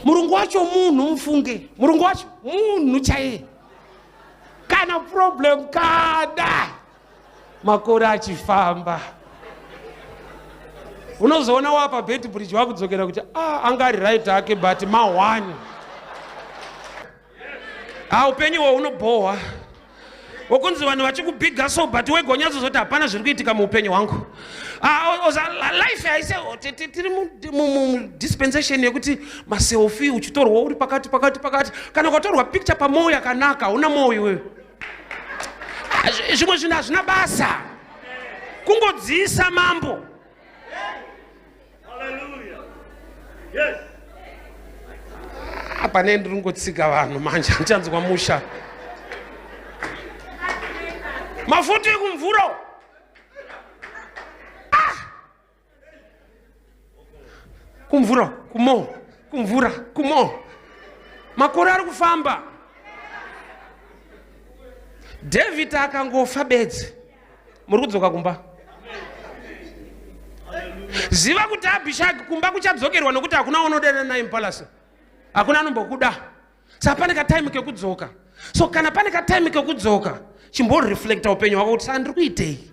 Murungu wacho munhu mufunge, murungu wacho munhu chaiye, kana problem kana makore achifamba unozoona wapa bed bridge wakudzokera kuti ah, anga ari right hake but ma1 Ah, upenyu ihwo hunobhohwa wokunzi vanhu vachikubhiga so but wega unyatsozoti hapana zviri kuitika muupenyu hwangu. Ah, life haise tiri mudispensation yekuti maselfi uchitorwa uri pakati pakati pakati, kana ukatorwa picture pamwoyo yakanaka hauna mwoyo iwewe. Ah, zvimwe zvinhu hazvina basa, kungodziisa mambo. Pane ndiri kungotsika vanhu manje, handichanzwa musha. Mafuta ekumvura. Ah! Kumvura kumo, kumvura kumo. Makore ari kufamba. David akangofa bedzi, muri kudzoka kumba. Ziva kuti Abhishagi kumba kuchadzokerwa, nokuti hakuna unodana naye mupalasi, hakuna anombokuda. Saka pane katime kekudzoka. So kana pane katime kekudzoka, chimboreflecta upenyu hwako kuti saka ndiri kuitei.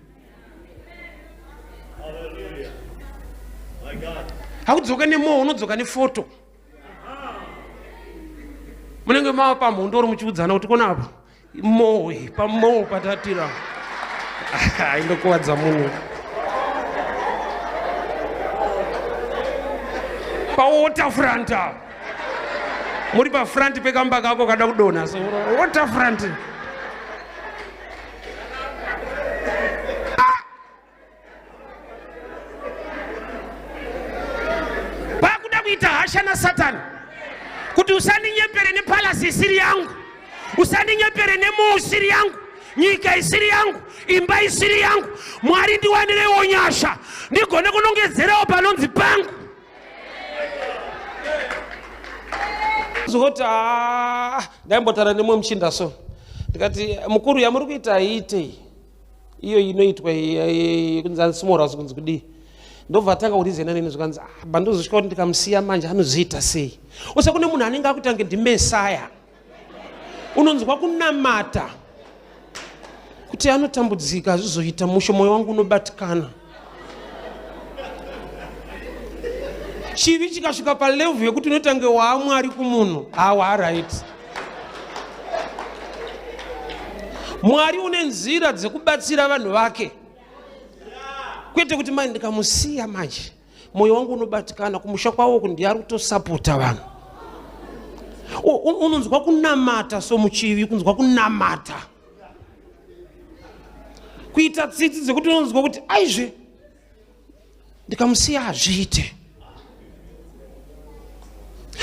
Hakudzoka nemoo, unodzoka nefoto. Munenge mava pamhondoro muchiudzana kuti kona apa mowe pamoo patatira aindokuwadza munhu pawaterfront apa, muri pafront pekamba kako kada kudonha, so waterfront. Pakuda kuita hasha nasatani kuti usandinyepere nepalasi isiri yangu, usandinyepere nemoo isiri yangu, nyika isiri yangu, imba isiri yangu. Mwari, ndiwanirewo nyasha ndigone kunongedzerawo panonzi pangu. Zoti ndaimbotaura nemumwe muchinda, so ndikati, mukuru, yamuri kuita haiitei iyo inoitwa kunzi ansimorals, kunzi kudii? Ndobva atanga kurizena neni, zvikanzi, ah, bandozosvika kuti ndikamusiya manje anozoita sei? Use kune munhu anenge akutange ndimesaya, unonzwa kunamata kuti anotambudzika, hazvizoita musho, mwoyo wangu unobatikana. Chivi chikasvika palevhu yekuti unotange waamwari kumunhu, hawa right. Mwari une nzira dzekubatsira vanhu vake, kwete kuti mai ndikamusiya manje mwoyo wangu unobatikana, kumusha kwavo kundi ari kutosapota vanhu. Unonzwa kunamata somuchivi, kunzwa kunamata, kuita tsitsi dzekuti unonzwa kuti aizve ndikamusiya hazviite.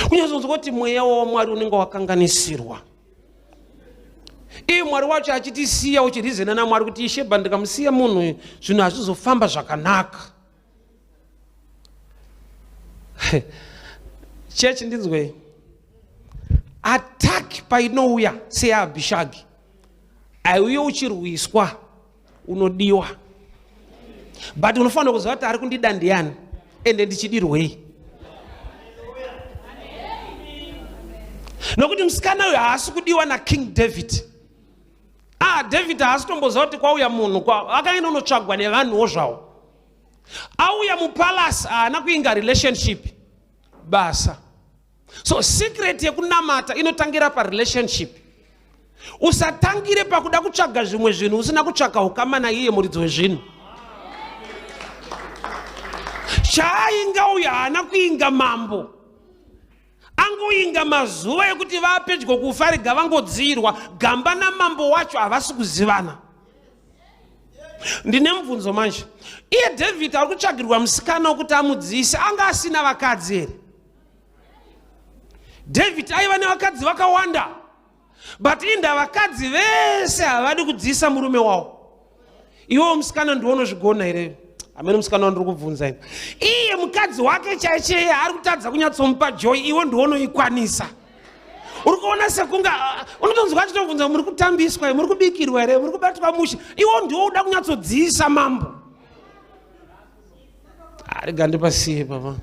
Kunyatsonzwa kuti mweya wamwari unenge wakanganisirwa, iye mwari wacho achitisiya, uchirizena namwari kuti isheba, ndikamusiya munhu zvinhu hazvizofamba zvakanaka. Chechi, ndinzwei. Attack painouya seyaAbhishagi, aiuye uchirwiswa, unodiwa, but unofanira kuziva kuti ari kundida ndiani, ende ndichidirwei, nokuti musikana uyu haasi kudiwa naKing David. Ah, David haasi tomboziva kuti kwauya munhu, akaenda unotsvagwa nevanhuwo zvavo. Auya mupalasi, haana kuinga relationship basa. So secret yekunamata inotangira parelationship. Usatangire pakuda kutsvaga zvimwe zvinhu usina kutsvaka ukama naiye muridzi wezvinhu. Chaainga uyu haana kuinga mambo, angoinga mazuva ekuti vapedyo kufa, rega vangodzirwa gamba namambo wacho, havasi kuzivana. Ndine mubvunzo manje. Iye David ari kutsvagirwa musikana wekuti amudzise, anga asina vakadzi here? David aiva nevakadzi vakawanda, but inda vakadzi vese havadi kudzisa murume wavo. Iwewo musikana ndiwo unozvigona here? Hamene musikana wandiri kubvunza ini, iye mukadzi wake chaicheye ari kutadza kunyatsomupa joy, iwe ndiwo unoikwanisa. Uri kuona sekunga unotonzwa achitobvunza, muri kutambiswa, muri kubikirwa here, muri kubatwa mushe? Iwo ndiwo uda kunyatsodziisa mambo. Rega ndipasiye papa.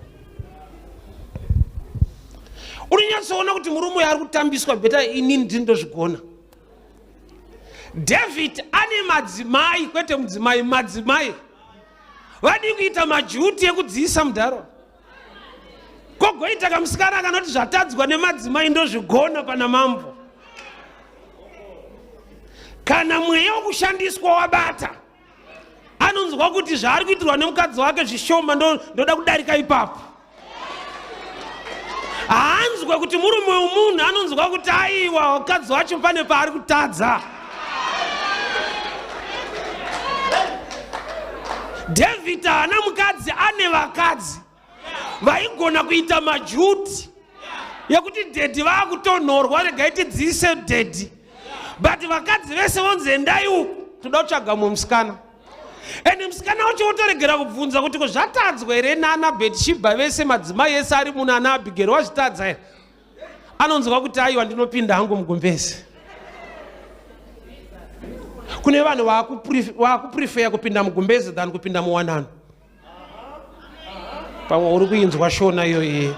Unonyatsoona kuti murume uyo ari kutambiswa beta inini ndini ndozvigona. David ane madzimai kwete mudzimai, madzimai. Vadii kuita majuti ekudziisa mudharo? Kogoita kamusikana kanoti zvatadzwa nemadzimai ndozvigona pana mambo. Kana mweya wokushandiswa wabata, anonzwa kuti zvaari kuitirwa nemukadzi wake zvishoma, ndoda kudarika ipapo. Haanzwe kuti murume wemunhu, anonzwa kuti aiwa mukadzi wacho pane paari kutadza. David haana mukadzi, ane vakadzi vaigona kuita majuti yekuti dhedhi vakutonhorwa, regai tidziise dhedhi, but vakadzi vese vonzi endai uku, toda kutsvaga mumwe musikana. Ende musikana wacho wotoregera kubvunza kuti ko zvatadzwa here nana Bethsheba vese madzimai ese ari muno ana Abigeri wazvitadza here? Anonzwa kuti aiwa ndinopinda hangu mugumbezi. Kune vanhu vakuprefeya kupinda mugumbezi than kupinda muwanano. Pamwe uri kuinzwa shona iyoyi.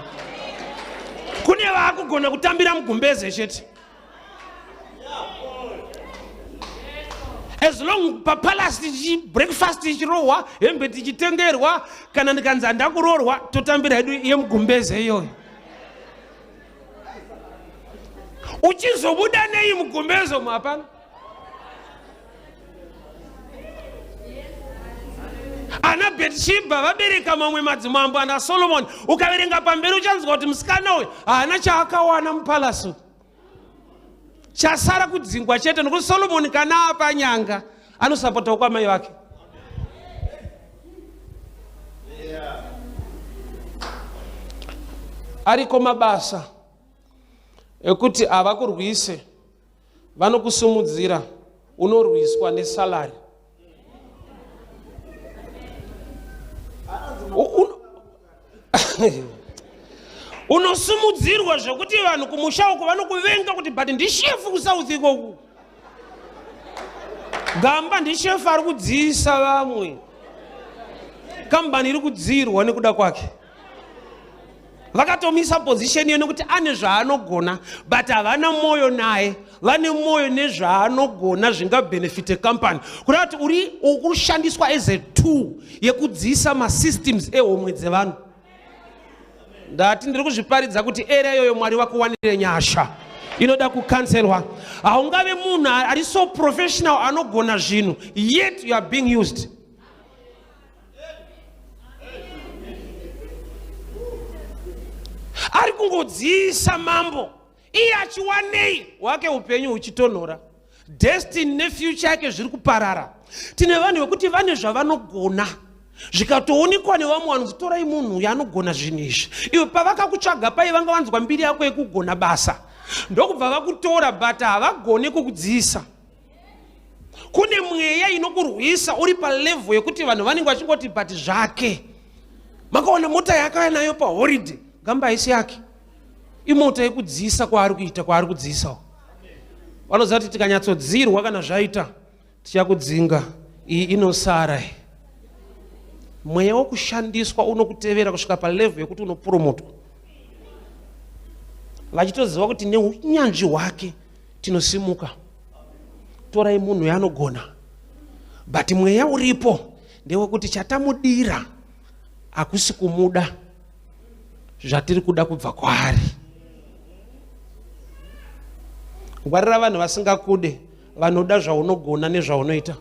Kune vaakugona kutambira mugumbeze chete. As long papalace breakfast ichirohwa, hembe tichitengerwa, kana ndikanzi handakuroorwa, totambira hedu yemugumbeze iyoyo. Uchizobuda nei mugumbeze umu? Hapana. Ana Bethsheba vabereka mamwe madzimambo ana Solomon. Ukaverenga pamberi uchanzwa kuti musikana uyu haana chaakawana mupalace. Chasara kudzingwa chete, nokuti Solomon kana apa nyanga anosapota kwamai vake. Ariko mabasa ekuti havakurwise, vanokusumudzira, unorwiswa nesalari. Unosumudzirwa zvekuti vanhu kumusha uko vanokuvenga kuti but ndishefu kusouth ikoku. Gamba ndishefu ari kudziisa vamwe. Kambani iri kudziirwa nekuda kwake. Vakatomisa position iyo nekuti ane zvaanogona, but havana moyo naye. Vane moyo nezvaanogona zvingabhenefite company. Kureva kuti uri kushandiswa as a tool yekudziisa masystems ehomwe dzevanhu. Ndati ndiri kuzviparidza kuti era iyoyo Mwari vakuwanire nyasha. Inoda kukanselwa. Haungave munhu ari so professional anogona zvinhu, yet you are being used. Ari kungodziisa mambo, iye achiwanei wake upenyu huchitonhora. Destiny nefuture yake zviri kuparara. Tine vanhu vekuti vane zvavanogona, zvikatoonekwa nevamwe vanhu, torai munhu uyu anogona zvinhu izvi. Iwe pavakakutsvaga pai vanga vanzwa mbiri yako yekugona basa, ndokubva vakutora, but havagone kukudziisa. Kune mweya inokurwisa uri palevel yekuti vanhu vanenge vachingoti but zvake. Makaona mota yaakauya nayo paholiday, gamba haisi yake. Imota yekudziisa kwaari kuita, kwaari kudziisawo. Vanoziva kuti tikanyatsodzirwa kana zvaita tichakudzinga, iyi inosara. Mweya wokushandiswa unokutevera kusvika palevel yekuti unopromotwa. Vachitoziva kuti neunyanzvi hwake tinosimuka. Torai munhu yaanogona, but mweya uripo ndewekuti chatamudira hakusi kumuda zvatiri kuda kubva kwaari. Ngwarira vanhu vasingakude, vanoda zvaunogona nezvaunoita.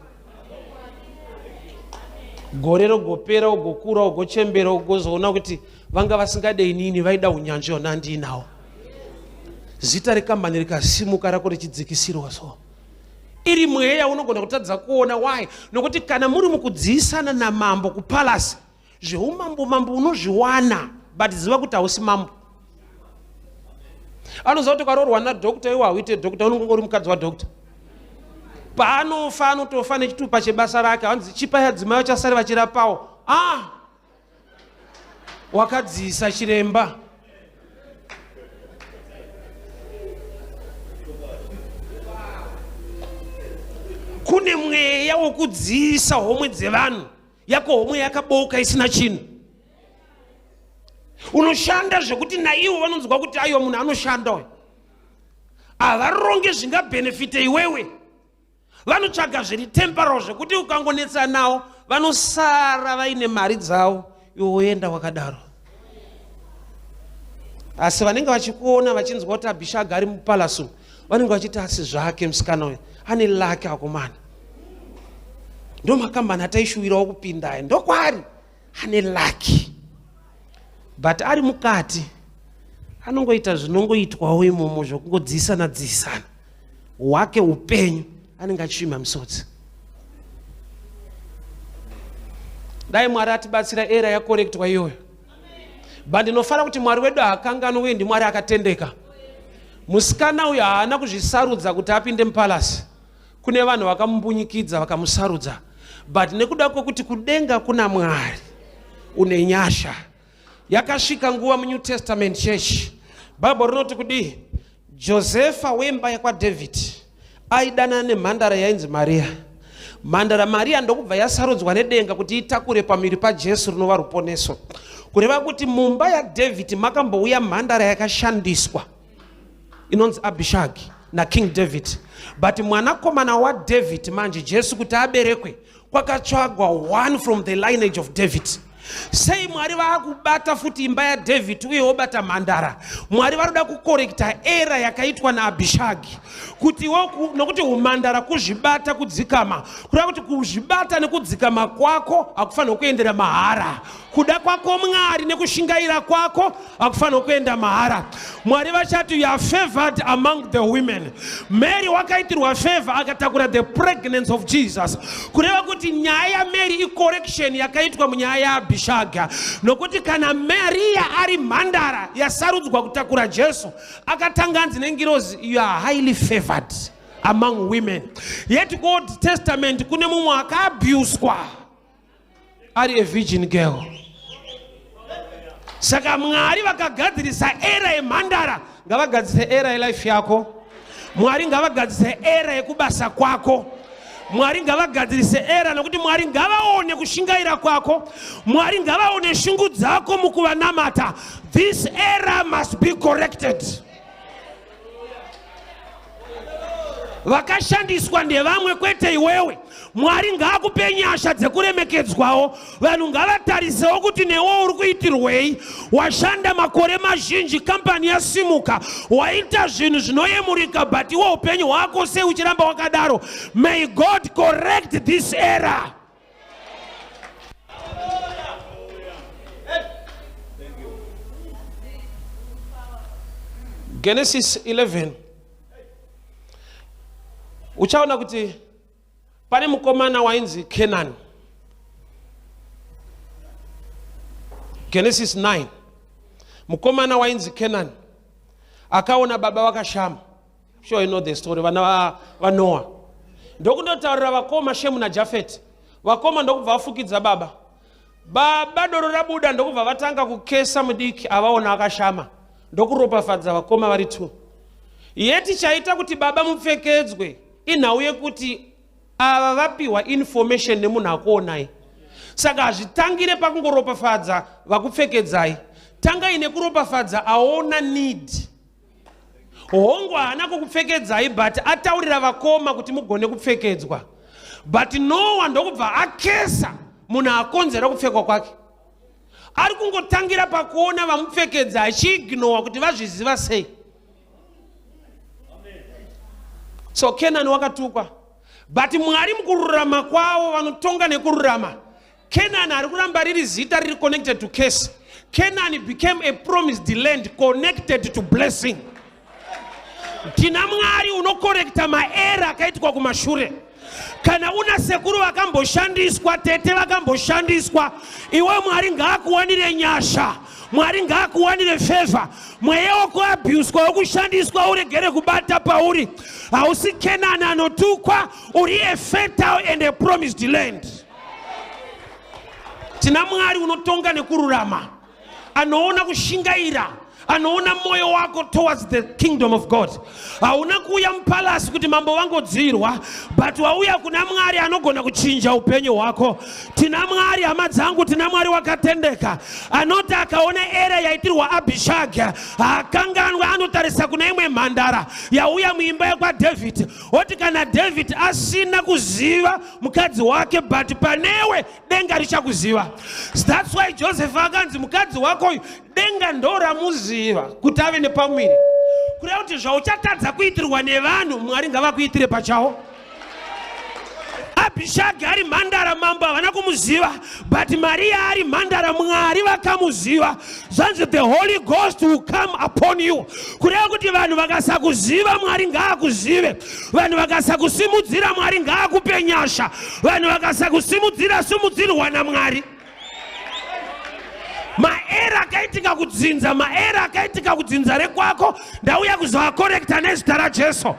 Gore rogopera, ugokura, ugochembera, ugozoona kuti vanga vasingade inini, vaida unyanzvi hona ndiinawo. Zita rekambani rikasimuka rako richidzikisirwa so. Iri mweya unogona kutadza kuona. Why? Nokuti kana muri mukudziisana namambo kupalace, zveumambo mambo unozviwana, but ziva kuti hausi mambo. Anoziva kuti ukaroorwa nadoctor, iwe hauite doctor, unenge uri mukadzi wadoctor. Paanofa anotofa nechitupa chebasa rake, hanzi chipa yadzimai vachasare vachirapawo. Wakadziisa chiremba. Kune mweya wokudziisa homwe dzevanhu, yako homwe yakaboka isina chinhu. Unoshanda zvekuti naivo vanonzwa kuti aiwa, munhu anoshanda uyu. Havaronge zvingabhenefite iwewe, vanotsvaga zviri temporal zvekuti ukangonetsa nawo vanosara vaine mari dzavo, iwe woenda wakadaro. Asi vanenge vachikuona vachinzwa kuti Abhishaga ari mupalace umu, vanenge vachiti asi zvake musikana uyu ane laki akomana, ndo makambani ataishuwirawo kupinda aya, ndokwari ane laki. But ari mukati anongoita zvinongoitwawo imomo zvokungodziisana dziisana hwake upenyu, anenge achisvima misodzi. Dai Mwari atibatsira error yakorektwa iyoyo. But ndinofara kuti Mwari wedu haakanganwi uye ndiMwari akatendeka. Musikana uyu haana kuzvisarudza kuti apinde mupalasi. Kune vanhu vakamumbunyikidza vakamusarudza, but nekuda kwekuti kudenga kuna Mwari une nyasha, yakasvika nguva muNew Testament church, Bhaibheri rinoti kudii? Josefa wemba yakwaDavid aidanana nemhandara yainzi Mariya. Mhandara Mariya ndokubva yasarudzwa nedenga kuti itakure pamuviri paJesu, rinova ruponeso. Kureva kuti mumba yaDavid makambouya mhandara yakashandiswa inonzi Abhishagi naKing David, but mwanakomana waDavid manje Jesu kuti aberekwe kwakatsvagwa one from the lineage of David. Sei Mwari vaakubata futi imba yaDavid uye wobata mhandara? Mwari varoda kukorekta error yakaitwa naAbhishagi kuti nokuti umhandara kuzvibata, kudzikama. Kureva kuti kuzvibata nekudzikama kwako hakufanirwa kuendera mahara. Kuda kwako Mwari nekushingaira kwako hakufanirwa kuenda mahara. Mwari vachati, "You are favored among the women." Mary wakaitirwa favor, akatakura the pregnancy of Jesus. Kureva kuti nyaya yaMary icorrection yakaitwa munyaya yaAbhishaga, nokuti kana Maria ari mhandara yasarudzwa kutakura Jesu, akatanga anzi nengirozi, "You are highly favored among women." Yet kuOld Testament kune mumwe akaabhuswa ari a virgin girl. Saka Mwari vakagadzirisa error yemhandara, ngavagadzirise error yelife yako. Mwari ngavagadzirise error yekubasa kwako. Mwari ngavagadzirise error, nokuti Mwari ngavaone kushingaira kwako, Mwari ngavaone shungu dzako mukuvanamata. This error must be corrected. Vakashandiswa ndevamwe, kwete iwewe. Mwari ngaakupe nyasha dzekuremekedzwawo. Vanhu ngavatarisewo kuti newo uri kuitirwei. Washanda makore mazhinji, kambani yasimuka, waita zvinhu zvinoyemurika, but iwo upenyu hwako sei uchiramba wakadaro? May God correct this error. Genesis 11, uchaona kuti pane mukomana wainzi Canaan. Genesis 9, mukomana wainzi Canaan akaona baba vakashama. Sure you know the story. Vana vaNoa ndokundotaurira vakoma Shemu naJafeti. Vakoma ndokubva vafukidza baba. Baba doro rabuda, ndokubva vatanga kukesa mudiki avaona akashama, ndokuropafadza vakoma vari two. Yeti chaita kuti baba mupfekedzwe inhau yekuti ava vapiwa information nemunhu akuonai. Saka hazvitangire pakungoropafadza vakupfekedzai, tangai nekuropafadza aona need. Hongu, haana kukupfekedzai, but ataurira vakoma kuti mugone kupfekedzwa. But Noa ndokubva akesa munhu akonzera kupfekwa kwake. Ari kungotangira pakuona vamupfekedza, achiignowa kuti vazviziva sei. So Kenani wakatukwa, but Mwari mukururama kwavo vanotonga nekururama. Canaan ari kuramba riri zita riri connected to curse. Canaan became a promised land connected to blessing. Tina Mwari unokorekta maerror akaitwa kumashure. Kana una sekuru vakamboshandiswa, tete vakamboshandiswa, iwe Mwari ngaakuwanire nyasha, Mwari ngaakuwanire favor. Mweya wekuabhuswa, wekushandiswa uregere kubata pauri. Hausi Kenani anotukwa, uri a fertile and a promised land. Tina Mwari unotonga nekururama, anoona kushingaira. Anoona mwoyo wako towards the kingdom of God. Hauna kuuya mupalasi kuti mambo vangodzirwa, but wauya kuna Mwari anogona kuchinja upenyu hwako. Tina Mwari, hama dzangu, tina Mwari wakatendeka anoti akaona era yaitirwa Abhishagi haakanganwe, anotarisa kuna imwe mhandara yauya muimba yekwaDhavhidhi, oti kana David asina kuziva mukadzi wake, but panewe denga richakuziva. That's why Joseph akanzi mukadzi wako uyu denga ndo ramuziva kuti ave nepamuviri, kureva kuti zvauchatadza kuitirwa nevanhu, Mwari ngavakuitire pachavo. Abhishagi ari mhandara, mambo havana kumuziva, but Mariya ari mhandara, Mwari vakamuziva. Zvanzi the Holy Ghost will come upon you, kureva kuti vanhu vakasakuziva, Mwari ngaakuzive. Vanhu vakasakusimudzira, Mwari ngaakupe nyasha. Vanhu vakasakusimudzira, simudzirwa naMwari. Maerror akaitika kudzinza, maerror akaitika kudzinza rekwako, ndauya kuzoakorekta nezita raJesu,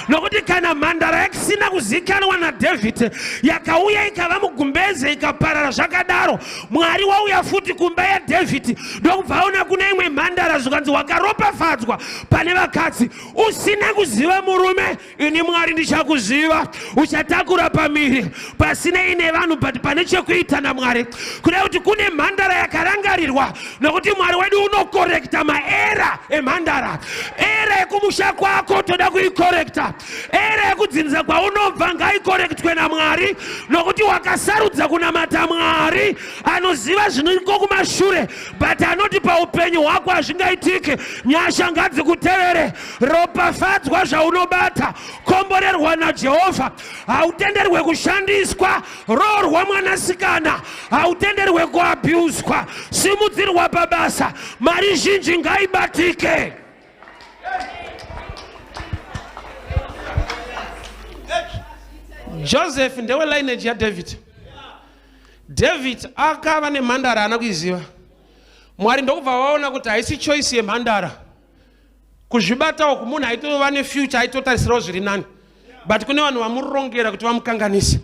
nokuti kana mhandara yakisina kuzikanwa naDhavhidhi yakauya ikava mugumbeze ikaparara zvakadaro, Mwari wauya futi kumba yaDhavhidhi ndokubva aona kune imwe mhandara, zvikanzi wakaropafadzwa pane vakadzi, usina kuziva murume, ini Mwari ndichakuziva. Uchatakura pamiri pasinei nevanhu, but pane chekuita naMwari, kuda kuti kune mhandara yakarangarirwa, nokuti Mwari wedu unokorekta maerror emhandara. Error yekumusha kwako toda kuikorekta. Error yekudzinza kwaunobva ngaikorektwe naMwari, nokuti wakasarudza kunamata Mwari anoziva zviniko kumashure, but anoti paupenyu hwako hazvingaitike. Nyasha ngadzikutevere. Ropafadzwa zvaunobata, komborerwa naJehovha. Hautenderwe kushandiswa. Roorwa mwanasikana, hautenderwe kuabhuswa. Simudzirwa pabasa, mari zhinji ngaibatike. Joseph ndewe lineage yaDavid. David akava nemhandara haana kuiziva. Mwari ndokubva vaona kuti haisi choice yemhandara kuzvibatawo kumunhu aitova nefuture, aitotarisirawo zviri nani, but kune vanhu vamurongera kuti vamukanganise.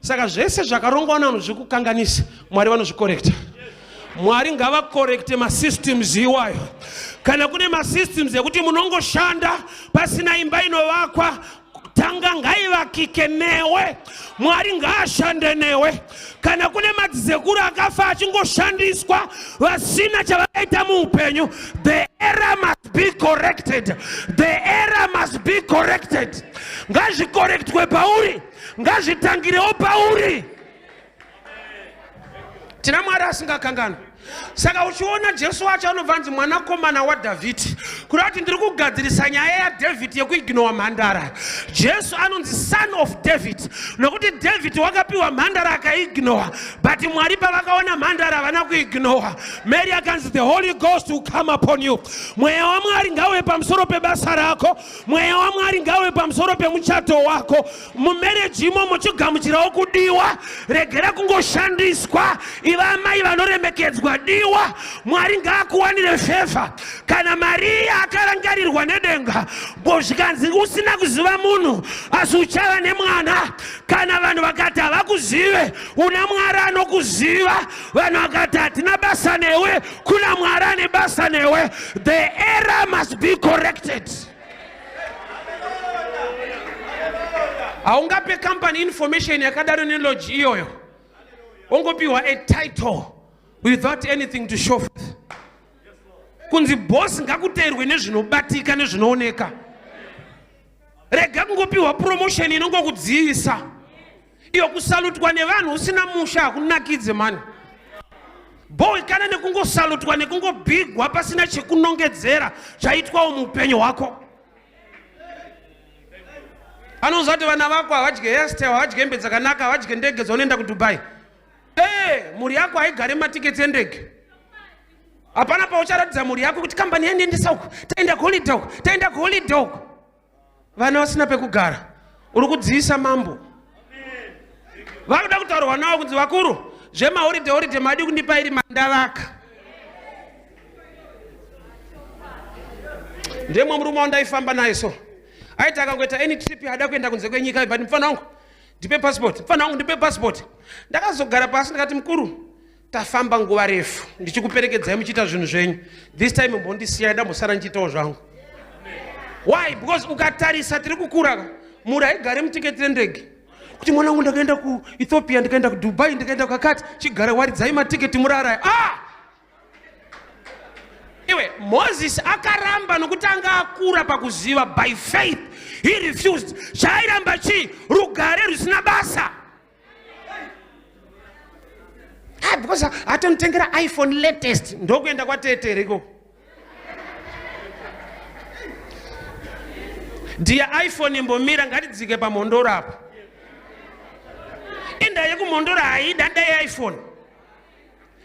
Saka zvese zvakarongwa navanhu zvekukanganisa, Mwari vanozvikorekta. Mwari ngavakorekte masystems iwayo. Kana kune masystems ekuti munongoshanda pasina imba inovakwa, tanga ngaivakike newe. Mwari ngaashande newe. Kana kune madzizekuru akafa achingoshandiswa vasina chavakaita muupenyu, the error must be corrected, the error must be corrected. Ngazvikorektwe pauri, ngazvitangirewo pauri. Tina Mwari asingakanganwi. Saka uchiona Jesu wacho anobva anzi mwanakomana waDhavhidhi, kureva kuti ndiri kugadzirisa nyaya yaDhavhidhi yekuignowa mhandara. Jesu anonzi son of David nokuti David wakapiwa mhandara akaignowa, but Mwari pavakaona mhandara havana kuignowa. Mary akanzi the Holy Ghost will come upon you. Mweya waMwari ngauve pamusoro pebasa rako, mweya waMwari ngauve pamusoro pemuchato wako. Mumereji imomo chigamuchirawo kudiwa, regera kungoshandiswa. Iva amai vanoremekedzwa, diwa. Mwari ngaakuwanire favour. Kana Mariya akarangarirwa nedenga, bo zvikanzi usina kuziva munhu asi uchava nemwana. Kana vanhu vakati havakuzive, una Mwari anokuziva. Vanhu vakati hatina basa newe, kuna Mwari ane basa newe. The error must be corrected. Haungape company information yakadaro neloji iyoyo, ongopiwa a title without anything to show forth. Kunzi boss ngakuteerwe nezvinobatika nezvinooneka. Rega kungopiwa promotion inongokudzivisa iyo. Kusalutwa nevanhu usina musha hakunakidze mani boy, kana nekungosalutwa nekungobhigwa pasina chekunongedzera chaitwawo muupenyu hwako. Anoziva kuti vana vako havadye hairstyle, havadye hembe dzakanaka, havadye ndege dzaunoenda kuDubai. Ee, mhuri yako haigare matiketsi endege. Hapana paucharatidza mhuri yako kuti kambani yandiendesa uku, taenda kuholiday uku, taenda kuholiday uku, vana vasina pekugara. Uri kudziisa mambo. Vakuda kutaurwa navo kunzi vakuru, zvemaholiday holiday madi kundipa iri mandavaka. Ndemwe murume wandaifamba naye, so aiti akangoita any trip ada kuenda kunze kwenyika, but mufana wangu ndipe passport, mufana wangu ndipe passport. Ndakazogara pasi ndikati, mukuru, Tafamba nguva refu ndichikuperekedzai muchiita zvinhu zvenyu. This time mbondisiyai ndambosara ndichiitawo zvangu. Why? Because ukatarisa tiri kukura mhuri haigare mutiketi rendege. Kuti mwana wangu ndakaenda kuEthiopia, ndikaenda kuDubai, ndikaenda kwakati, chigare waridzai matiketi murara. Ah! Iwe Moses akaramba nokuti anga akura pakuziva by faith. He refused. Chaairamba chii? Rugare rusina basa. Ah, because atonitengera iPhone latest ndokuenda kwatete here ikoko. Ndiya iPhone imbomira ngatidzike pamhondoro apa. Inda yekumhondoro haida dai iPhone.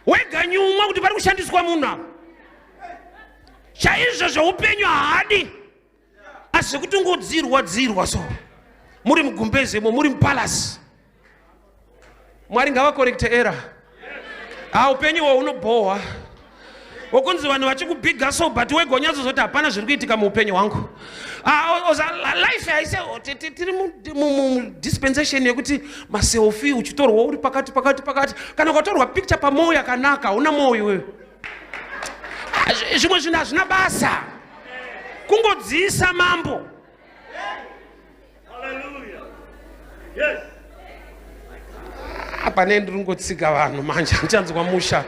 Wega nyumwa kuti pari kushandiswa munhu apa. Chaizvo zveupenyu haadi. Asi zvekuti ungodzirwa dzirwa so. Muri mugumbezemo, muri mupalace. Mwari ngavakorekte error. Ha upenyu hwo unobhohwa. Wokunzi vanhu vachikubhiga so but wega unyatsozoti hapana zviri kuitika muupenyu hwangu. Ah, life haise tiri mudispensation yekuti maselfie uchitorwa uri pakati pakati pakati kana ukatorwa picture pamwoyo yakanaka hauna mwoyo iwewe. Ah, zvimwe zvinhu hazvina basa. Kungodziisa mambo. Ah, pane ndiri kungotsika vanhu manje handichanzwa musha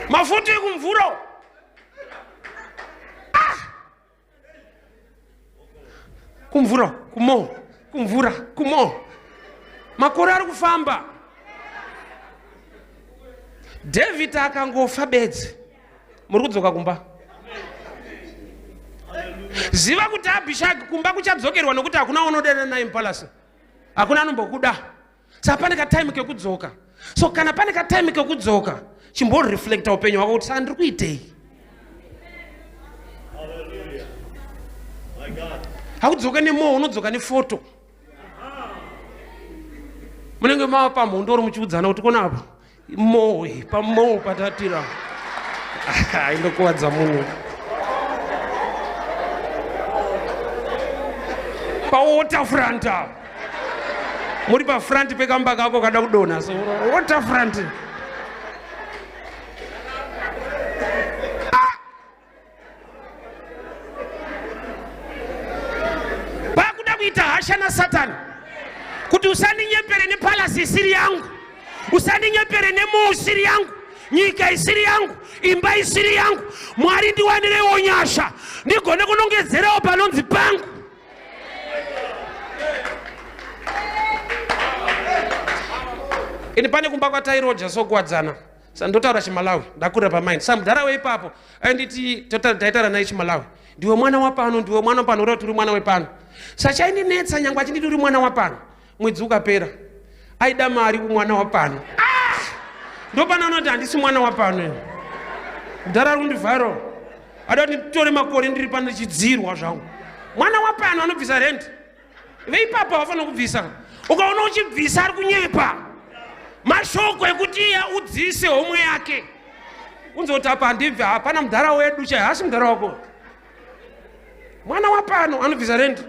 mafuta ekumvura ah! kumvura kumo kumvura kumo makore ari kufamba David akangofa bedzi muri kudzoka kumba ziva kuti Abhishagi kumba kuchadzokerwa nokuti hakuna unodana naye mupalasi hakuna anombokuda saka pane katime kekudzoka so kana pane katime kekudzoka chimboreflecta upenyu hwako kuti saka ndiri kuitei hakudzoka nemoyo unodzoka nefoto munenge mava pamhondoro muchiudzana kuti kona apa mowe pamowe patatira inokuvadza munhu pawaterfront apa muri pafront pekamba kako kada kudonha so waterfront Pakuda kuita hasha naSatani kuti usandinyepere nepalasi isiri yangu, usandinyepere nemoo isiri yangu, nyika isiri yangu, imba isiri yangu. Mwari ndiwanirewo nyasha ndigone kunongedzerawo panonzi pangu. Ini pane kumba kwatairoja sokuwadzana sandotaura chimalawi ndakurira pamind samudhara weipapo ainditi taitaura naye chimalawi ndiwe mwana wapano ndiwe mwana wapano ureva turi mwana wepano sachaindinetsa nyangwe achinditi uri mwana wapano mwedzi ukapera aida mari kumwana wapano ah! ndopano anoti handisi mwana wapano mudhara ari kundivhaira ada kuti nditore makore ndiri pano ndichidzirwa zvangu mwana wapano anobvisa rent veipapo havafanira kubvisa ukaona uchibvisa ari kunyepa mashoko ekuti iye udzise homwe yake unzoti apa handibve hapana mudhara wedu chai hasi mudhara wako mwana wapano anobvisa rendi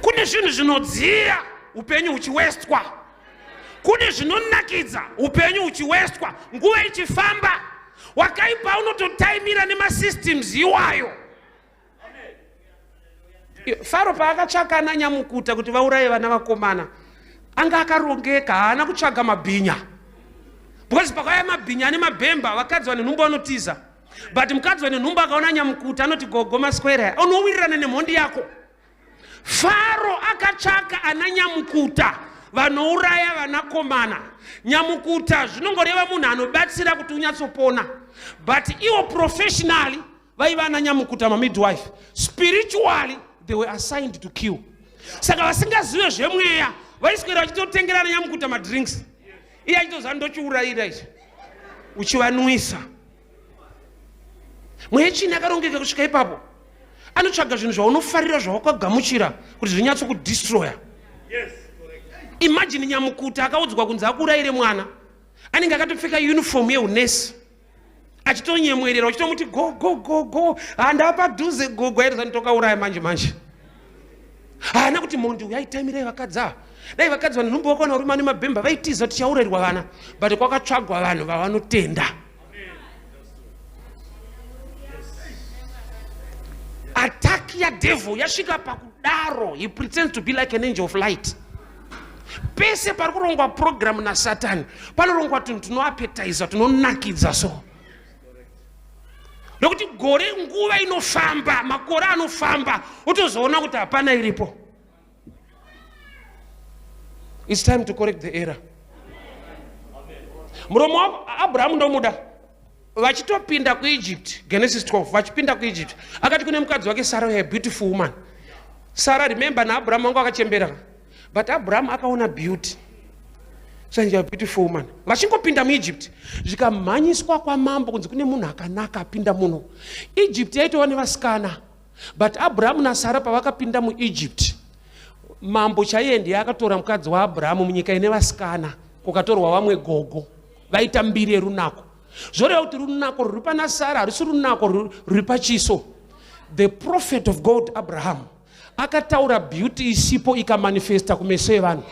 kune zvinhu zvinodziya upenyu huchiwestwa kune zvinonakidza upenyu huchiwestwa nguva ichifamba wakaipa unototaimira nemasystems iwayo faro paakatsvaka ana nyamukuta kuti vauraye vana vakomana anga akarongeka haana kutsvaga mabhinya because pakauya mabhinya ane mabhemba vakadzi vane nhumbu vanotiza but mukadzi vane nhumbu akaona nyamukuta anoti gogo maswera unowirirana nemhondi yako Faro akatsvaka ana nyamukuta vanouraya vanakomana. Nyamukuta zvinongoreva munhu anobatsira kuti unyatsopona, but iwo professionally vaiva ana nyamukuta mamidwife, spiritually they were assigned to kill. Saka vasingazive zvemweya vaiswera vachitotengera ana nyamukuta madrinks, iye achitoziva ndochiurayira ichi, uchivanwisa. Mweya chini akarongeka kusvika ipapo. Anotsvaga zvinhu zvaunofarira zvawakagamuchira kuti zvinyatso kudestroya. Yes, imagine nyamukuta akaudzwa kunzi akuurayire mwana anenge akatopfeka uniform yeunesi achitonyemwerera uchitomuti go go go go handapadhuze gogo aitoza nditokauraya manje manje. Haana kuti mhondi uyu aitamirai vakadzi ava. Dai vakadzi vanhu nhumbu vakaona varume vane mabhemba vaitiza tichaurairwa vana. But kwakatsvagwa vanhu vavanotenda. Attack yadevil yasvika pakudaro. He pretends to be like an angel of light. Pese pari kurongwa program nasatani panorongwa tunhu tunoapetiza tunonakidza so. Nokuti gore nguva inofamba, makore anofamba, utozoona kuti hapana iripo. It's time to correct the error. Muromo waAbrahamu ndomuda. Vachitopinda kuEgypt, Genesis 12, vachipinda kuEgypt, akati kune mukadzi wake Sarah, a beautiful woman. Sarah, remember, naAbrahamu wangu akachembera. But Abraham akaona beauty. So you are beautiful woman. Vachingopinda muEgypt, zvikamhanyiswa kwamambo kunzi kune munhu akanaka apinda muno. Egypt yaitova nevasikana. But Abraham naSara pavakapinda muEgypt, mambo chaiye ndiye akatora mukadzi waAbraham munyika ine vasikana, kukatorwa vamwe gogo vaita mbiri yerunako. Zvoreva kuti runako rwuri pana Sara harusi runako rwuri pachiso. The prophet of God Abraham akataura beauty isipo ikamanifesta kumeso evanhu.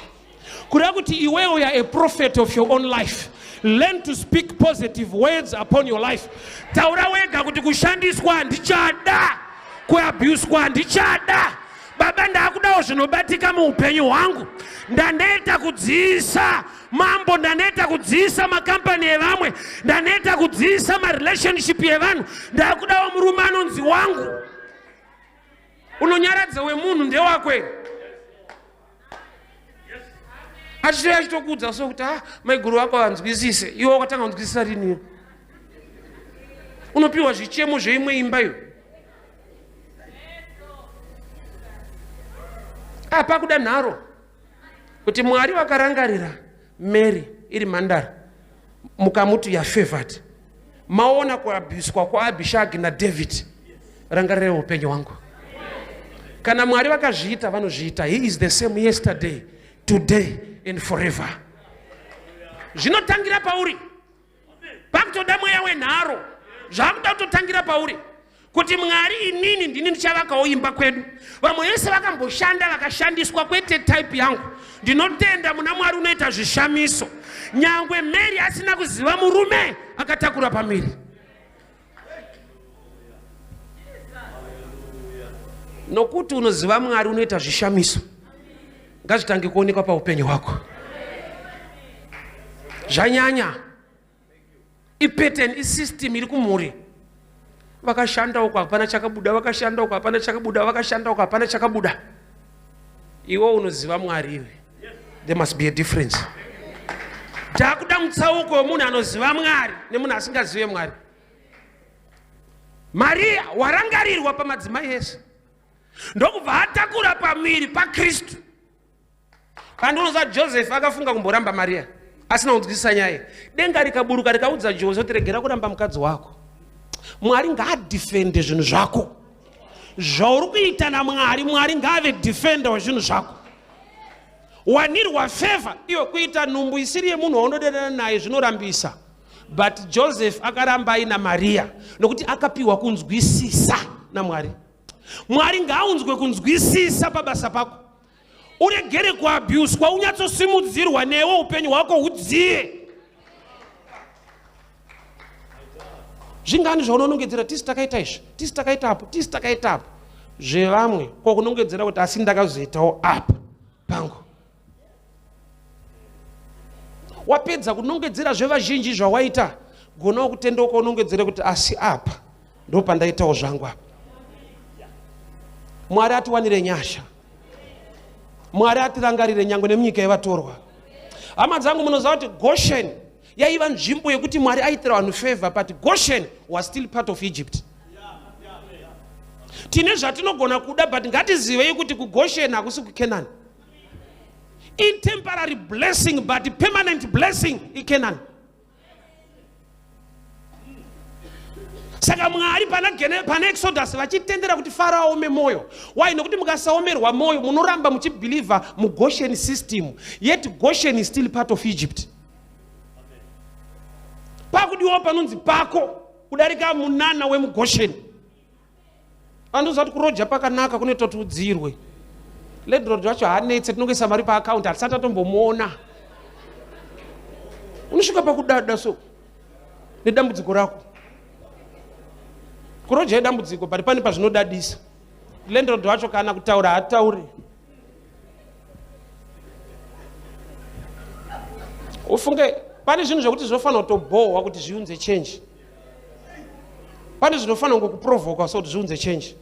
Kureva kuti iwewe you are a prophet of your own life. Learn to speak positive words upon your life. Taura wega kuti kushandiswa handichada, kuabuswa handichada. Baba, ndakudawo zvinobatika muupenyu hwangu. Ndaneta kudziisa mambo, ndaneta kudziisa makampani evamwe, ndaneta kudziisa marelationship evanhu. Ndakudawo murume anonzi wangu. Unonyaradza wemunhu ndewakwe. Achitouya achitokuudza so kuti ah, maiguru vako vanzwisise. Iwe wakatanga kunzwisisa rini? Unopiwa zvichemo zveimwe imba iyo. Ah, pakuda nharo kuti Mwari vakarangarira Mary iri mhandara mukamuti ya favored. Maona kuabuswa kwaAbishagi naDavid. Rangarirai upenyu hwangu. Kana Mwari vakazviita vanozviita. He is the same yesterday, today and forever. Zvinotangira pauri. Pakutoda mweya wenharo. Zvakuda kutotangira pauri. Kuti Mwari inini ndini ndichavakawo imba kwedu. Vamwe vese vakamboshanda vakashandiswa kwete type yangu. Ndinotenda muna Mwari unoita zvishamiso. Nyangwe Mary asina kuziva murume akatakura pamiri. Nokuti unoziva Mwari unoita zvishamiso. Ngazvitange kuonekwa paupenyu hwako. Zvanyanya. Ipattern, isystem iri kumhuri. Vakashanda uko hapana chakabuda, vakashanda uko hapana chakabuda, vakashanda uko hapana chakabuda. Iwe unoziva Mwari iwe. There must be a difference. Takuda mutsauko wemunhu anoziva Mwari nemunhu asingazive Mwari. Maria warangarirwa pamadzimai ese, ndokubva atakura pamuviri paKristu. Pandinoza Joseph akafunga kumboramba Maria asina kunzwisisa nyaya. Denga rikaburuka rikaudza Jose kuti regera kuramba mukadzi wako. Mwari ngaadefende zvinhu zvako. Zvauri kuita naMwari, Mwari ngaave defender wezvinhu zvako. Wanirwa favor iyo kuita nhumbu isiri yemunhu waunodanana naye zvinorambisa. But Joseph akaramba aina Maria nokuti akapiwa kunzwisisa naMwari. Mwari ngaaunzwe kunzwisisa pabasa pako. Uregere kuabuswa, unyatsosimudzirwa newe upenyu hwako hudziye. Zvingani zvaunonongedzera tisi takaita izvi, tisi takaita apo, tisi takaita apo. Zvevamwe ko kunongedzera kuti asi ndakazoitawo apa pangu. Wapedza kunongedzera zvevazhinji zvawaita, gonawo kutendeuka unongedzere kuti asi apa ndopandaitawo zvangu apa. Mwari atiwanire nyasha. Mwari atirangarire nyangwe nemunyika yevatorwa. Hama dzangu, munoziva kuti Goshen yaiva nzvimbo yekuti Mwari aitira vanhu favor, but Goshen was still part of Egypt. Tine zvatinogona kuda, but ngatizivei kuti kuGoshen hakusi kuCanaan. In temporary blessing, but permanent blessing iCanaan. Saka Mwari pana Exodus vachitendera kuti Farao aome moyo. Why? Nokuti mukasaomerwa moyo munoramba muchibelieve muGoshen system, yet Goshen is still part of Egypt. Pakudiwa panonzi pako kudarika munana wemuGoshen. Andoziva kuti kuroja pakanaka kunoita kuti udzirwe. Landlord wacho haanetse, tinongoisa mari paaccount, hatisati tatombomuona. Unosvika pakudada so nedambudziko rako. Kuroja idambudziko, but pane pazvinodadisa. Landlord wacho kana kutaura haatauri. Ufunge pane zvinhu zvekuti zvinofanira kutobhohwa kuti zviunze change. Pane zvinofanira kungokuprovoka so kuti zviunze change.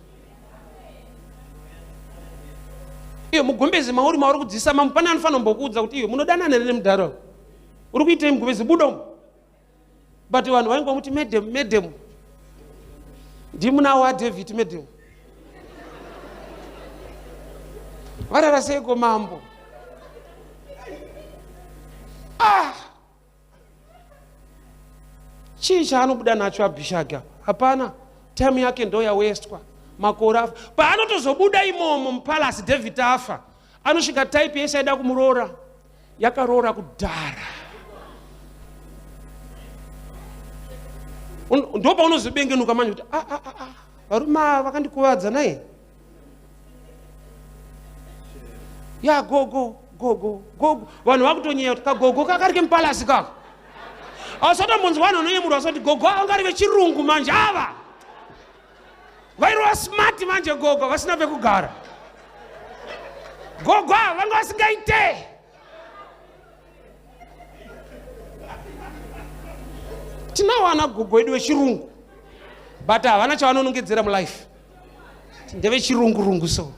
Iyo mugumbezi mauri mauri kudzisa mamu pane anofanira kumbokuudza kuti iyo munodanana here nemudhara uri kuitei mugumbezi buda umu. But vanhu vaingomuti madam, madam. Ndimuna waDavid madam. Varara seiko mambo? Ah! Chii chaanobuda nacho Abhishagi apa? Hapana. Time yake ndo yawestwa. Makore afa. Paanotozobuda imomo mupalace David afa, anosvika type yese aida kumuroora yakaroora kudhara. Ndo paunozobengenuka manje kuti ah, ah, ah, ah, varume ava vakandikuvadza naye. Ya gogo gogo gogo, vanhu vakutonyeya kuti kagogo kakari kemupalasi kaka. Ausatombonzwa vanhu vanoyemurwa vasati gogo anga ari vechirungu manje ava vairova smart manje gogo vasina pekugara. Gogo ava vanga vasingaite. Tinawo ana gogo edu vechirungu but havana chavanonongedzera mulife, ndevechirungurungu so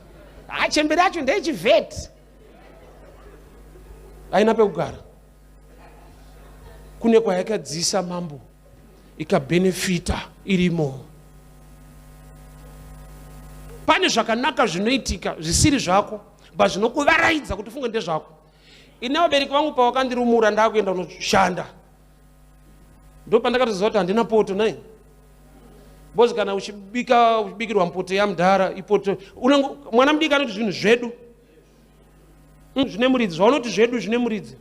achembere acho ndeyechivheti haina pekugara. Kune kwayakadzisa mambo ikabhenefita irimo. Pane zvakanaka zvinoitika zvisiri zvako but zvinokuvaraidza kuti ufunge ndezvako. Ini vabereki vangu pavakandirumura ndakuenda kunoshanda, ndopandakatoziva kuti handina poto nai. Because kana uchibika uchibikirwa mpoto yamudhara ipoto unenge mwana mudiki anoti zvinhu zvedu zvine muridzi, zvaunoti zvedu zvine muridzi.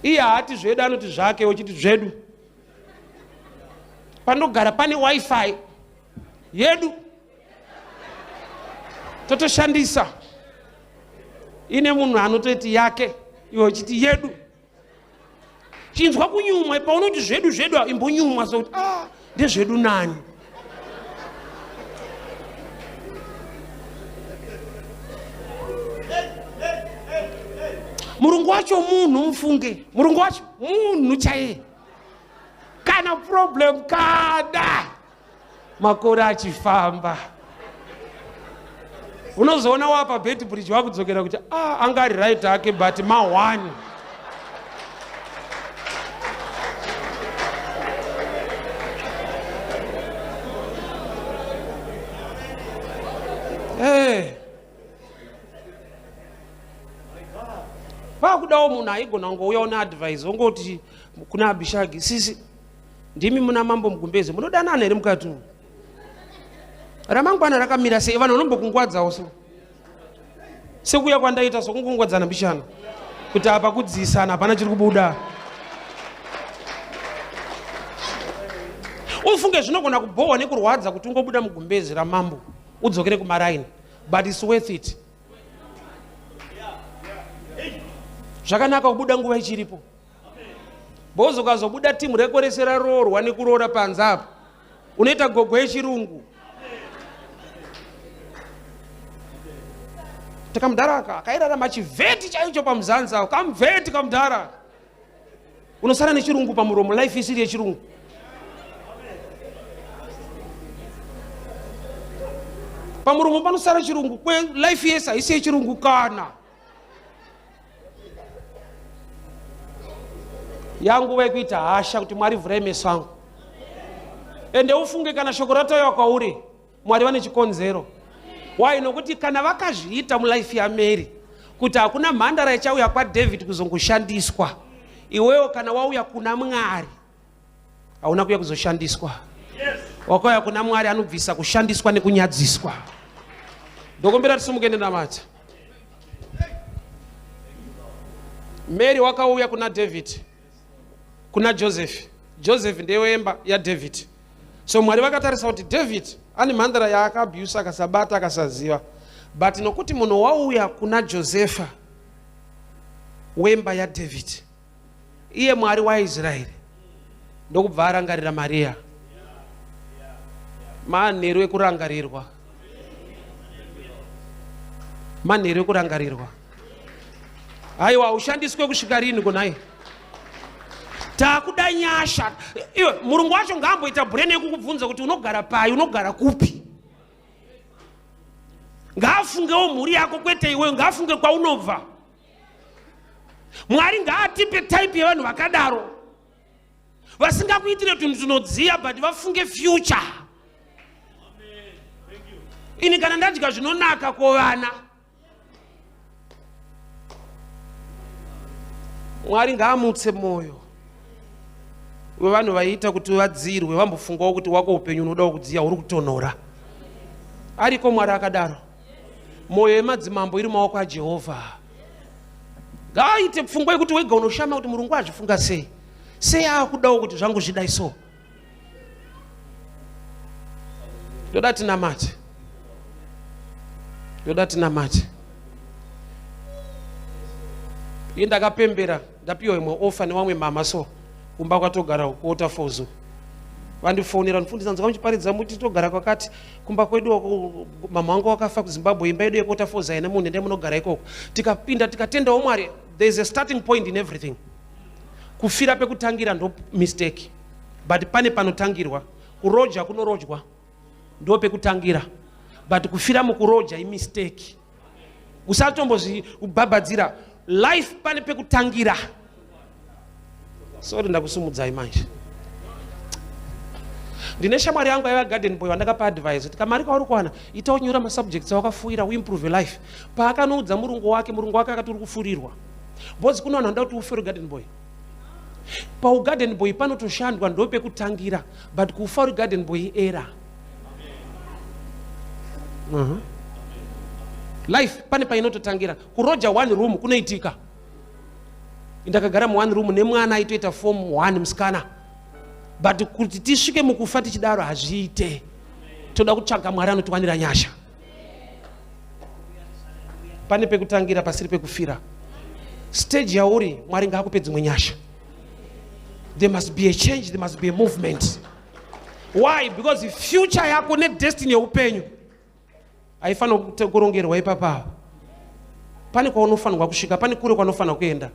Iye haati zvedu, anoti zvake, uchiti zvedu. Panogara pane wifi yedu totoshandisa, ine munhu anototi yake, iwe uchiti yedu. Chinzwa kunyumwa paunoti zvedu zvedu, imbonyumwa sokuti ah, ndezvedu nani. Murungu wacho munhu, mufunge murungu wacho munhu chaiye, kana problem kana makore achifamba unozoona wapa bed bridge wakudzokera kuti ah, anga ari right hake but ma one. Hey. Pakudawo munhu aigona kungouyawo neadvice ongoti kuna Abhishagi, sisi ndimi muna mambo mugumbeze, munodanana here mukati umu? Ramangwana rakamira sei? Vanhu vanombokungwadzawo so sekuya kwandaita so kungungwadzana mbishana kuti apa kudziisana hapana chiri kubuda. Ufunge zvinogona kubhohwa nekurwadza kuti ungobuda mugumbezi ramambo udzokere kumaraini, but it's worth it. Zvakanaka kubuda nguva ichiripo. Bozo ukazobuda timu reko rese raroorwa nekuroora panze apa, unoita gogo yechirungu. Takamudhara aka akairarama chivheti chaicho pamuzanzi ako, kamuvheti kamudhara. Unosara nechirungu pamuromo, life isiri yechirungu. Pamuromo panosara chirungu, kwe life yese haisi yechirungu kana. Yanguva yekuita hasha kuti Mwari vhurai meso angu. Ende ufunge kana shoko ratauya kwauri, Mwari vane chikonzero. Why? Nokuti kana vakazviita mulife yaMary kuti hakuna mhandara ichauya kwaDavid kuzongoshandiswa, iwewo kana wauya kuna Mwari hauna kuya kuzoshandiswa. Wakauya kuna Mwari anobvisa kushandiswa nekunyadziswa. Ndokumbira tisumuke nenamata. Mary wakauya kuna David, kuna Joseph. Joseph ndewemba yaDavid. So Mwari vakatarisa kuti David ane mhandara yaakaabuse akasabata akasaziva. But nokuti munhu wauya kuna Josefa wemba yaDavid, iye Mwari waIsraeri, ndokubva arangarira Maria. Manheru ekurangarirwa, manheru ekurangarirwa. Haiwa, ushandiswe kusvika rini kunai? Takuda nyasha. Iwe murungu wacho ngaamboita brain yekukubvunza kuti unogara pai, unogara kupi. Ngaafungewo mhuri yako, kwete iweyo. Ngaafunge kwaunobva. Mwari ngaatipe type yevanhu vakadaro, vasingakuitire tunhu tunodziya, but vafunge future. Ini kana ndadya zvinonaka kovana, Mwari ngaamutse mwoyo wevanhu vaiita kuti vadzirwe, vambofungawo kuti wako upenyu unodawo kudziya, uri kutonhora. Ariko Mwari akadaro. Mwoyo yemadzimambo iri maoko aJehovha. Ngaaite pfungwa yekuti wega unoshama kuti murungu azvifunga sei, sei aakudawo kuti zvangu zvidai so. Ndoda tinamate, ndoda tinamate. Iye ndakapembera ndapiwa imwe ofa nevamwe mama, so kumba kwatogara kuWaterfalls. Vandifonera, ndifundisa, nzwa muchiparidza muti togara kwakati kumba kwedu, mama wangu wakafa kuZimbabwe, imba yedu yekuWaterfalls haina munhu, endai munogara ikoko. Tikapinda, tikatendawo Mwari. There is a starting point in everything. Kufira pekutangira ndo mistake, but pane panotangirwa. Kuroja kunorojwa ndo pekutangira, but kufira mukuroja imistake. Usatombozvibhabhadzira life, pane pekutangira. Sorry, ndakusumudzai manje. Ndine shamwari yangu aiva garden boy wandakapa advice kuti kamari kauri kuwana, ita unyora masubjects awakafuira, uimprove life. Paakanoudza murungu wake, murungu wake akati uri kufurirwa, because kuna vanhu vanoda kuti ufe uri garden boy. Paugarden boy panotoshandwa, ndo pekutangira, but kufa uri garden boy era. Life pane painototangira. Kuroja one room kunoitika. Ndakagara muone room nemwana aitoita form one, musikana, but kuti tisvike mukufa tichidaro hazviite. Toda kutsvaga Mwari anotiwanira nyasha. Pane pekutangira pasiri pekufira. Stage yauri, Mwari ngaakupe dzimwe nyasha. There must be a change, there must be a movement. Why? Because future yako nedestiny yeupenyu haifanira kurongerwa ipapapa. Pane kwaunofanirwa kusvika, pane kure kwaunofanira kuenda.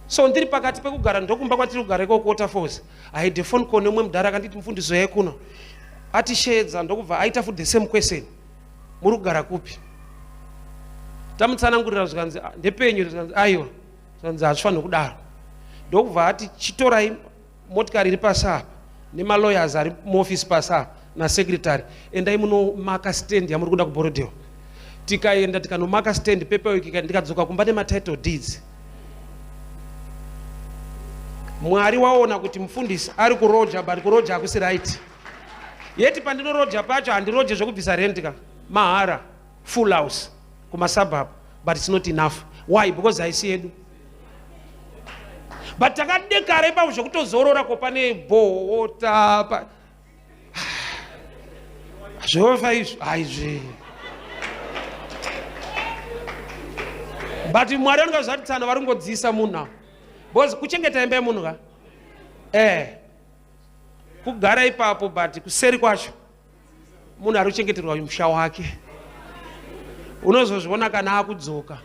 So ndiri pakati pekugara, ndokumba kwatiri kugara ikoko Waterfalls, I had a phone call nemumwe mudhara akanditi, "Mufundisi, yai kuno." Atisheedza, ndokubva aita futi the same question, "Muri kugara kupi?" Tamutsanangurira, zvikanzi, "Ah, ndepenyu." Zvikanzi, "Aiwa." Zvikanzi, "Hazvifaniri kudaro." Ndokubva ati, "Chitorai motikari iri pasi apa nemalawyers ari muofisi pasi apa nasecretary, endai munomaka stand yamuri kuda kuBorrowdale." Tikaenda tikanomaka stand, paperwork, ndikadzoka kumba nematitle deeds. Mwari waona kuti mufundisi ari kuroja, but kuroja hakusi right yeti. Pandinoroja pacho handiroje zvekubvisa rent ka, mahara, full house kumasuburb, but it's not enough. Why? Because haisi yedu, but takadekara ipapo zvekutozorora. Ko pane bhota pa zvofa izvo aizve, but Mwari vanonga zvati tsano vari kungodziisa munhu avo, because kuchengeta imba yemunhu ka, kugara ipapo, but kuseri kwacho munhu ari kuchengeterwa musha wake. Unozozviona kana akudzoka.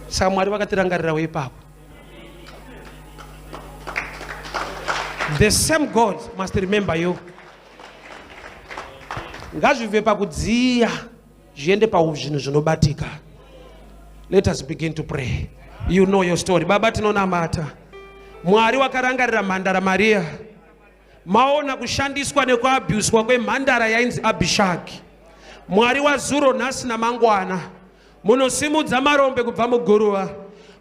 Saka Mwari vakatirangarirawo ipapo. The same God must remember you. Ngazvibve pakudziya zviende pazvinhu zvinobatika. Let us begin to pray. You know your story. Baba, tinonamata. Mwari wakarangarira mhandara Mariya. Maona kushandiswa nekuabhuswa kwemhandara yainzi Abhishaki. Mwari wazuro, nhasi namangwana, munosimudza marombe kubva muguruva.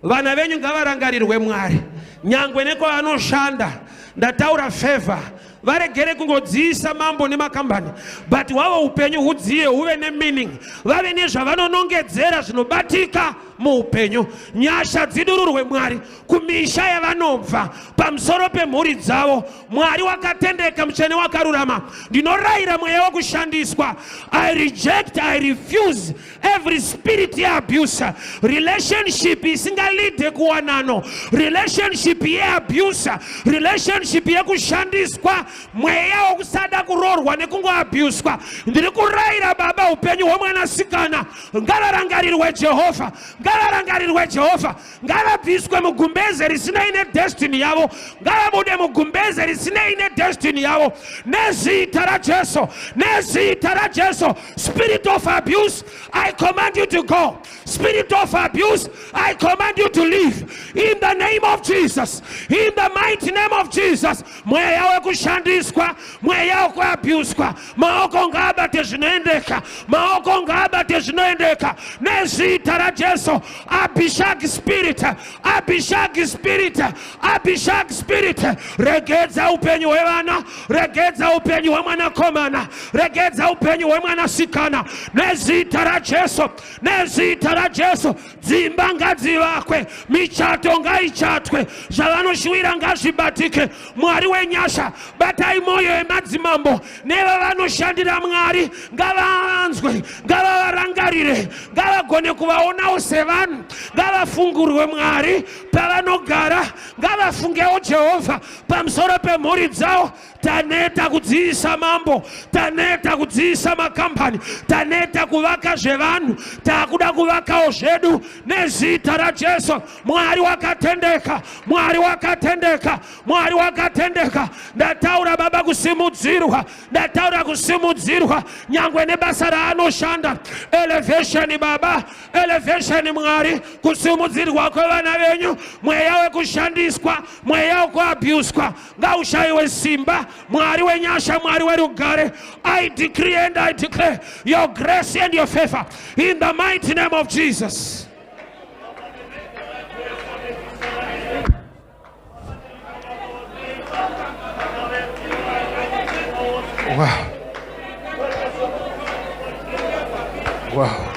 Vana venyu ngavarangarirwe, Mwari, nyangwe nekwavanoshanda. Ndataura favor. Varegere kungodziisa mambo nemakambani, but hwavo upenyu hudziye, huve nemeaning, vave nezvavanonongedzera zvinobatika. muupenyu. Nyasha dzidururwe Mwari kumisha yavanobva, pamusoro pemhuri dzavo. Mwari wakatendeka, mutsvene wakarurama, ndinorayira mweya wekushandiswa. I reject, I refuse every spirit yeabuse, relationship isingalide kuwanano, relationship yeabuse, relationship yekushandiswa, mweya wokusada kuroorwa nekungoabuswa. Ndiri kurayira Baba, upenyu hwemwanasikana ngavarangarirwe Jehovha, ngavarangarirwe Jehovha, ngavabviswe mugumbeze risinei nedestiny yavo, ngavabude mugumbeze risinei nedestiny yavo, nezita raJesu, nezita raJesu. Spirit of abuse, I command you to go. Spirit of abuse, I command you to leave in the name of Jesus, in the mighty name of Jesus. Mweya wekushandiswa, mweya wekuabuswa, maoko ngaabate zvinoendeka, maoko ngaabate zvinoendeka, nezita raJesu. Abishag spirit, Abishag spirit, Abishag spirit, regedza upenyu hwevana, regedza upenyu hwemwanakomana, regedza upenyu hwemwanasikana, nezita raJesu, nezita raJesu. Dzimba ngadzivakwe, michato ngaichatwe, zvavanoshuwira ngazvibatike. Mwari wenyasha, batai mwoyo yemadzimambo nevavanoshandira. Mwari ngavavanzwe, ngavavarangarire, ngavagone kuvaonawo sevanhu, ngavafungurwe Mwari pavanogara, ngavafungewo Jehovha pamusoro pemhuri dzavo. Taneta kudziisa mambo, taneta kudziisa makambani, taneta kuvaka zvevanhu, taakuda kuvakawo zvedu, nezita raJesu. Mwari wakatendeka, Mwari wakatendeka, Mwari wakatendeka. Ndataura Baba kusimudzirwa, ndataura kusimudzirwa nyangwe nebasa raanoshanda. Elevation Baba, elevation Mwari, kusimudzirwa kwevana venyu. Mweya wekushandiswa, mweya wekuabuswa ngaushayiwe simba. Mwari wenyasha, Mwari werugare, I decree and I declare your grace and your favor in the mighty name of Jesus. Wow. Wow.